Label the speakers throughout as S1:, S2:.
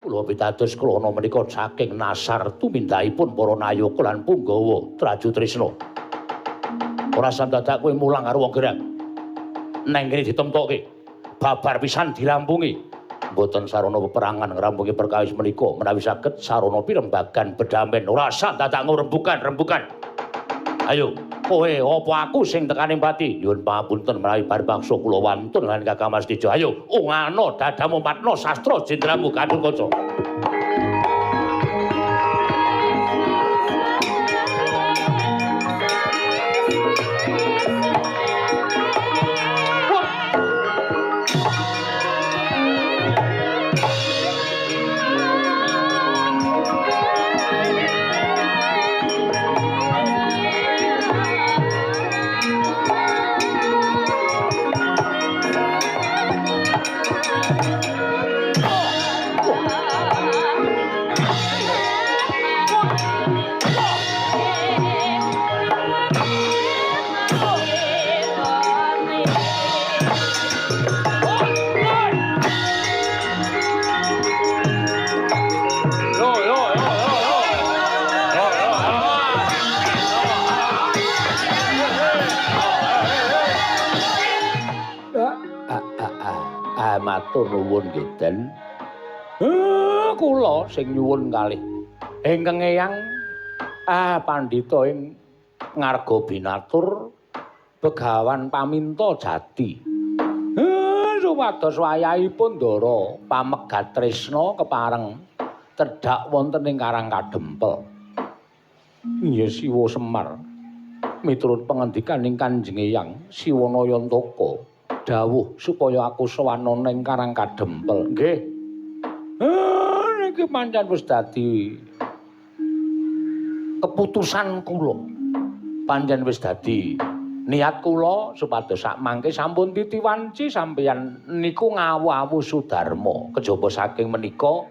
S1: Kula pitados klana menika saking nasar tumindakipun para nayaka lan punggawa Trajutrisna. Ora sam dadak kowe mulang karo wong gerang. Neng kene ditemtokke. Babar pisan dirampungi. Mboten sarana peperangan ngrampungi perkawis menika menawi saged sarana pirembagan bedamen. Ora sam dadak ngrembugan-rembugan. Ayo, kowe apa aku sing tekane pati? Nyuwun pangapunten menawi paripaksa kula wantun lan Kakang Mas Tejo. Ayo, ungano dadamu matno sastra jendramu Gatotkaca. Matur nuwun nggih, Den. Kula sing nyuwun kalih ingkang eyang pandhita ing ngarga binatur Begawan paminta jati. Supados wayahipun Ndara pamegat tresna kepareng tedhak wonten ing Karang Kadempel. Nggih Siwa Semar. Miturut pangandikaning Kanjeng Eyang Siwa Nayantaka dawuh supaya aku sowan ning Karang Kadempel. Nggih. Niki pancen wis dadi keputusan kula. Pancen wis dadi niat kula supados sak mangke sampun titiwanci sampeyan niku ngawu-awu sudarma. Kejaba saking menika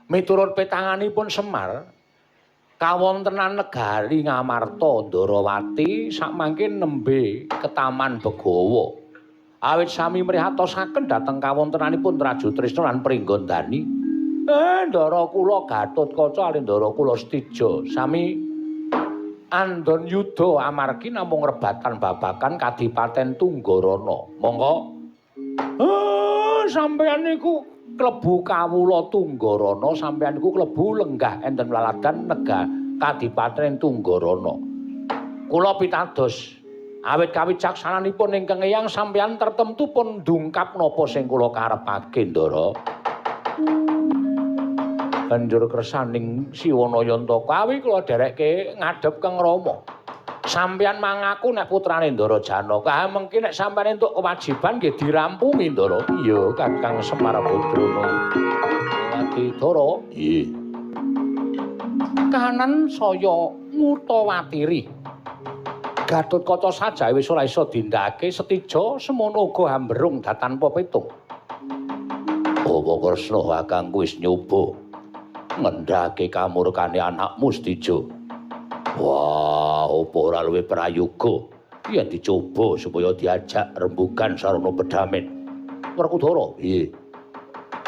S1: miturut petanganipun Semar kawontenan negari Ngamarta Ndarawati sak mangke nembe ketaman Begawa. Awit sami mrihatosaken dhateng kawontenanipun Trajutrisna lan Pringgondani. Ndara kula Gatotkaca kalih ndara kula Setija sami andon yuda amargi namung rebatan babakan Kadipaten Tunggarana. Monggo. Sampeyan niku klebu kawula Tunggarana, sampeyan niku klebu lenggah enten laladan negah Kadipaten Tunggarana. Kula pitados awit kawicaksananipun ingkang eyang sampeyan tertemtu pun ndungkap napa sing kula karepake, Ndara. Banjur kersaning Siwa Nayantaka awi kula dherekke ngadhep Kang Rama. Sampeyan mangaku nek putrane Ndara Janaka, mengki nek sampeyan entuk kewajiban nggih dirampungi, Ndara. Iya, Kakang Semar Badrana. Ati Ndara. Nggih. Kahanan saya ngutawatiri. Gatotkaca sajae wis ora iso dindakake, Setija semono uga hamberung datanpa petung. Apa Kresna kakangku wis nyoba ngendhake kamurkane anakmu Setija? Wah, apa ora luwih prayoga yen dicoba supaya diajak rembugan sarana pedamen. Werkudara, piye?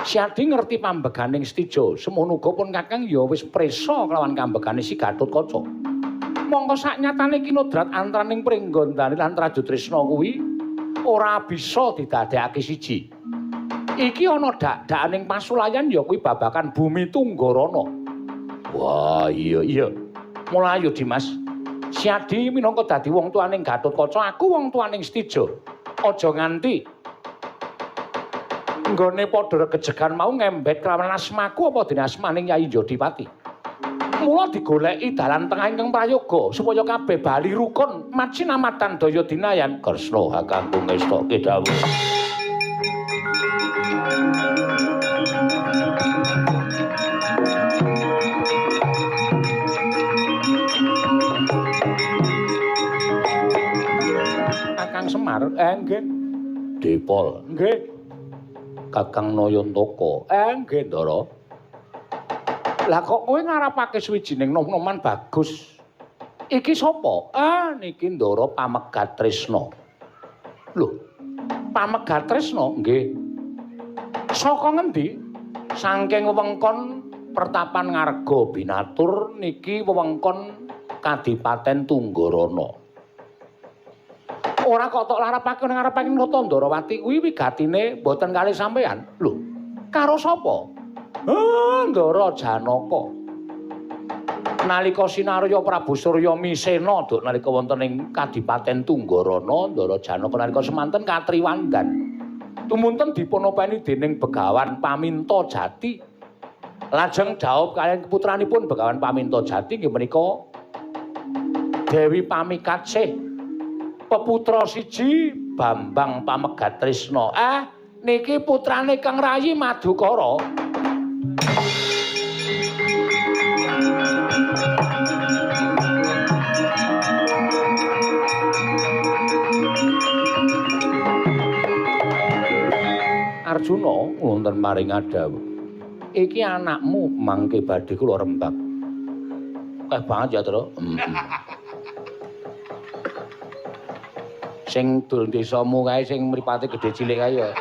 S1: Siadi ngerti pambeganing Setija, semono uga pun kakang ya wis prisa kelawan kambegane si Gatotkaca. Mongko saknyatane kinodrat antaraning Pringgondani lan Trajutrisna kuwi ora bisa didadekake siji. Iki ana dak-dakaning pasulayan ya kuwi babakan bumi Tunggarana. Wah, iya iya. Mulayu Dimas. Siadi minangka dadi wong tuaning Gatotkaca, aku wong tuaning Setija. Aja nganti nggone padha regejegan mau ngembet kelawan asmaku apa dene asmaning Yayi Jodipati. Mula digoleki dalan tengah ingkang prayoga supaya kabeh bali rukun macinamatan daya dinayan. Kresna kakangku ngestokke dawuh. Kakang Semar, nggih. Dipol, nggih. Kakang Nayantaka, nggih, Ndara. Lah kok kowe ngarepake suwijining nom-noman bagus. Iki sapa? Niki Ndara pamegat tresna. Lho, pamegat tresna? Nggih. Saka ngendi? Saking wewengkon Pertapan Ngarga Binatur niki wewengkon Kadipaten Tunggarana. Ora kok tok larapake ning ngarepake Nata Ndarawati kuwi wigatine mboten kalih sampeyan. Lho, karo sapa? Ah, Ndara Janaka. Nalika sinarya Prabu Surya Misena duk nalika wonten ing Kadipaten Tunggarana, Ndara Janaka nalika semanten katriwandan. Tumunten dipunopeni dening Begawan Paminta Jati. Lajeng dhaup kaliyan putranipun Begawan Paminta Jati inggih menika Dewi Pamikatsih. Peputra siji Bambang Pamegat Trisna. Niki putrane Kang Rayi Madukara. Arjuna wonten maring dawuh. Iki anakmu mangke badhe kula rembak. Akeh banget ya, Tru. Sing dul desamu kae sing mripate gedhe cilik kae ya.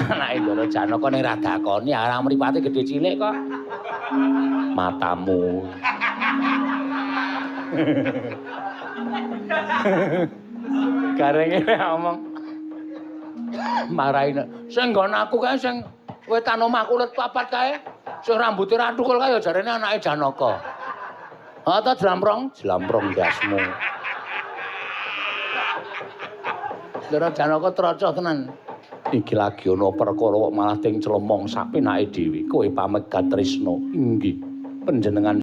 S1: Anake Ndara Janaka ning ra dakoni ora mripate gedhe cilik kok. Matamu. Garenge ngomong marahi sing nggon aku kae sing wetan omahku let papat kae sing rambuté ra thukul kae ya jarene anake Janaka. Ha ta jlamprong, jlamprong ndasmu. Ndara Janaka trocoh tenan. Iki lagi ana perkara kok malah ting clemong sapenake dhewe. Kowe pamegat Trisna. Inggih. Panjenengan